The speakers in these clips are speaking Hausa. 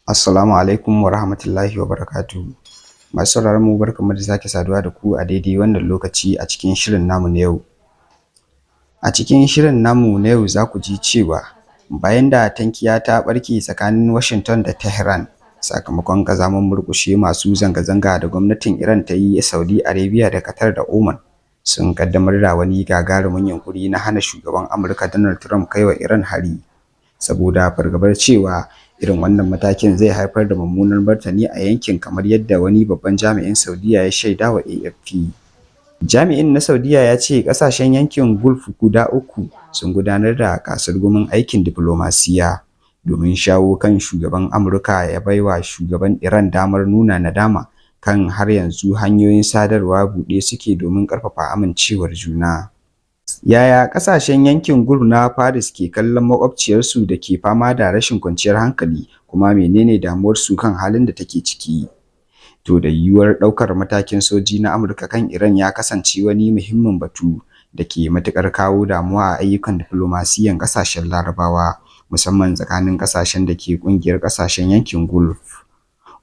Assalamu alaikum wa rahmatullahi wa barakatuhu. Masu sauraron mu, barkanmu da sake saduwa da ku a daidai wannan lokaci a cikin shirin namu na yau. A cikin shirin namu na yau, za ku ji cewa bayan da tankiya ta ɓarke tsakanin Washington da Tehran sakamakon ƙazamin murƙushe masu zanga-zanga da gwamnatin Iran ta yi, Saudi Arabia da Qatar da Oman sun ƙaddamar da wani gagarumin yunƙuri na hana shugaban Amurka Donald Trump kai wa Iran hari, saboda fargabar cewa irin wannan matakin zai haifar da mummunan martani a yankin, kamar yadda wani babban jami'in Saudiyya ya shaida wa AFP. Jami'in na Saudiyya ya ce ƙasashen yankin Gulf guda uku sun gudanar da kasurgumin aikin diflomasiyya domin shawo kan shugaban Amurka ya baiwa shugaban Iran damar nuna nadama kan har yanzu hanyoyin sadarwa buɗe suke domin ƙarfafa amincewar juna. Yaya ƙasashen yankin Gulf na Paris ke kallon maƙwabciyarsu da ke fama da rashin kwanciyar hankali, kuma menene damuwarsu kan halin da take ciki? To, da yiwuwar ɗaukar matakin soji na Amurka kan Iran ya kasance wani muhimmin batu da ke matuƙar kawo damuwa a ayyukan diflomasiyyan ƙasashen Larabawa, musamman tsakanin ƙasashen da ke ƙungiyar ƙasashen yankin Gulf.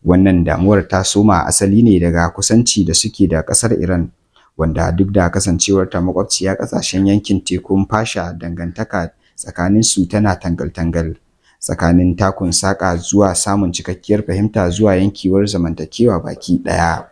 Wannan damuwar ta soma asali ne daga kusanci da suke da ƙasar Iran, wanda duk da kasancewarta maƙwabciya ƙasashen yankin tekun Fasha, dangantaka tsakaninsu tana tangal-tangal, tsakanin takun saƙa zuwa samun cikakkiyar fahimta zuwa yankewar zamantakewa baki ɗaya.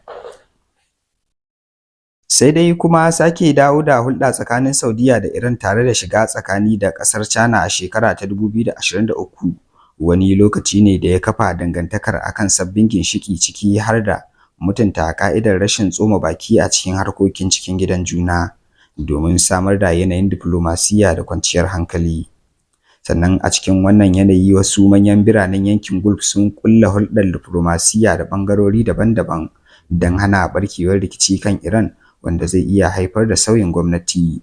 Sai dai kuma sake dawo da hulɗa tsakanin Saudiyya da Iran tare da shiga tsakani da ƙasar China a shekara ta 2023 wani lokaci ne da ya kafa dangantakar akan sabbin ginshiƙi, ciki har da mutunta ƙa'idar rashin tsoma baki a cikin harkokin cikin gidan juna, domin samar da yanayin diflomasiyya da kwanciyar hankali. Sannan a cikin wannan yanayi, wasu manyan biranen yankin Gulf sun ƙulla hulɗar diflomasiyya da ɓangarori daban-daban don hana ɓarkewar rikici kan Iran wanda zai iya haifar da sauyin gwamnati.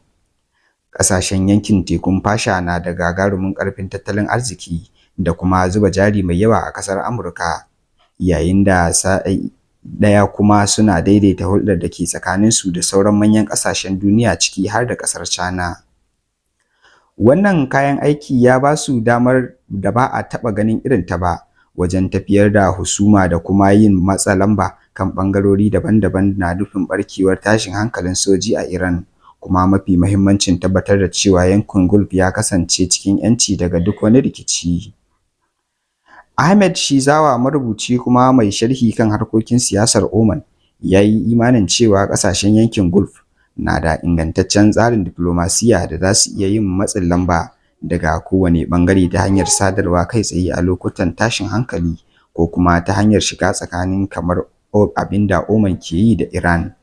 Ƙasashen yankin tekun Fasha na da gagarumin ƙarfin tattalin arziki da kuma zuba jari mai yawa a ƙasar Amurka, yayin da sa'i ɗaya kuma suna daidaita hulɗar da ke tsakaninsu da sauran manyan ƙasashen duniya, ciki har da ƙasar China. Wannan kayan aiki ya ba su damar da ba a taɓa ganin irinta ba wajen tafiyar da husuma da kuma yin matsa lamba kan ɓangarori daban-daban na nufin ɓarkewar tashin hankalin soji a Iran, kuma mafi muhimmancin tabbatar da cewa yankin Gulf ya kasance cikin 'yanci daga duk wani rikici. Ahmed Shizawa, marubuci kuma mai sharhi kan harkokin siyasar Oman, ya yi imanin cewa ƙasashen yankin Gulf na da ingantaccen tsarin diflomasiyya da za su iya yin matsin lamba daga kowane ɓangare ta hanyar sadarwa kai tsaye a lokutan tashin hankali, ko kuma ta hanyar shiga tsakani kamar abin da Oman ke yi da Iran.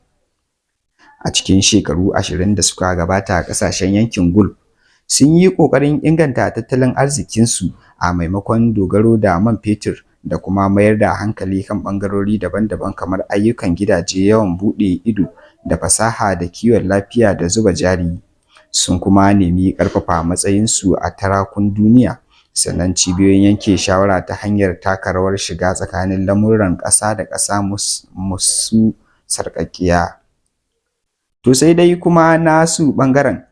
A cikin shekaru 20 da suka gabata, ƙasashen yankin Gulf sun yi ƙoƙarin inganta tattalin arzikinsu a maimakon dogaro da man fetur, da kuma mayar da hankali kan ɓangarori daban-daban kamar ayyukan gidaje, yawon buɗe ido da fasaha da kiwon lafiya da zuba jari. Sun kuma nemi ƙarfafa matsayinsu a tarakun duniya sannan cibiyoyin yanke shawara ta hanyar taka rawar shiga tsakanin lamuran ƙasa da ƙasa masu sarƙaƙiya. To, sai dai kuma nasu ɓangaren,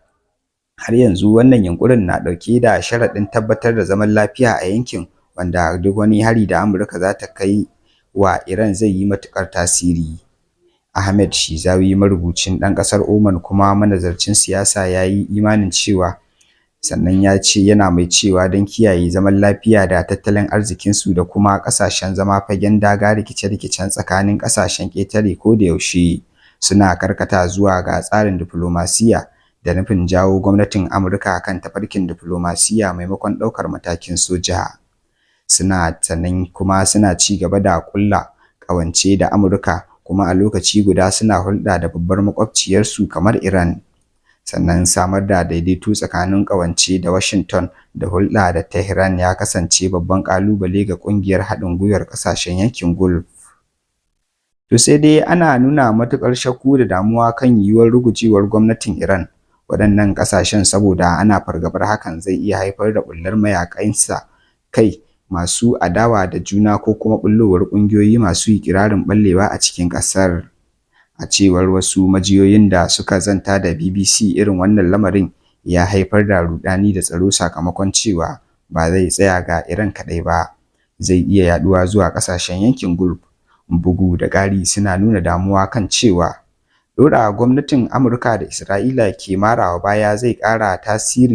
har yanzu wannan yunƙurin na ɗauke da sharaɗin tabbatar da zaman lafiya a yankin, wanda duk wani hari da Amurka za ta kai wa Iran zai yi matuƙar tasiri. Ahmed Shizawi, marubucin ɗan ƙasar Oman kuma manazarcin siyasa, ya yi imanin cewa, sannan ya ce yana mai cewa don kiyaye zaman lafiya da tattalin arzikinsu da kuma ƙasashen zama fagen daga rikice-rikicen tsakanin ƙasashen ƙetare, ko da yaushe suna karkata zuwa ga tsarin diflomasiyya da nufin jawo gwamnatin Amurka kan tafarkin diflomasiyya maimakon ɗaukar matakin soja. Suna sannan kuma suna ci gaba da ƙulla ƙawance da Amurka, kuma a lokaci guda suna hulɗa da babbar maƙwabciyarsu kamar Iran. Sannan samar da daidaito tsakanin ƙawance da Washington da hulɗa da Tehran ya kasance babban ƙalubale ga ƙungiyar haɗin gwiwar ƙasashen yankin Gulf. To, sai dai ana nuna matuƙar shakku da damuwa kan yiwuwar rugujewar gwamnatin Iran waɗannan ƙasashen, saboda ana fargabar hakan zai iya haifar da ɓullar mayaƙan sa kai masu adawa da juna ko kuma ɓullowar ƙungiyoyi masu iƙirarin ɓallewa a cikin ƙasar. A cewar wasu majiyoyin da suka zanta da BBC, irin wannan lamarin ya haifar da ruɗani da tsaro, sakamakon cewa ba zai tsaya ga Iran kaɗai ba, zai iya yaɗuwa zuwa ƙasashen yankin Gulf. Bugu da ƙari, suna nuna damuwa kan cewa ɗora gwamnatin Amurka da Isra'ila ke marawa baya zai ƙara tasiri.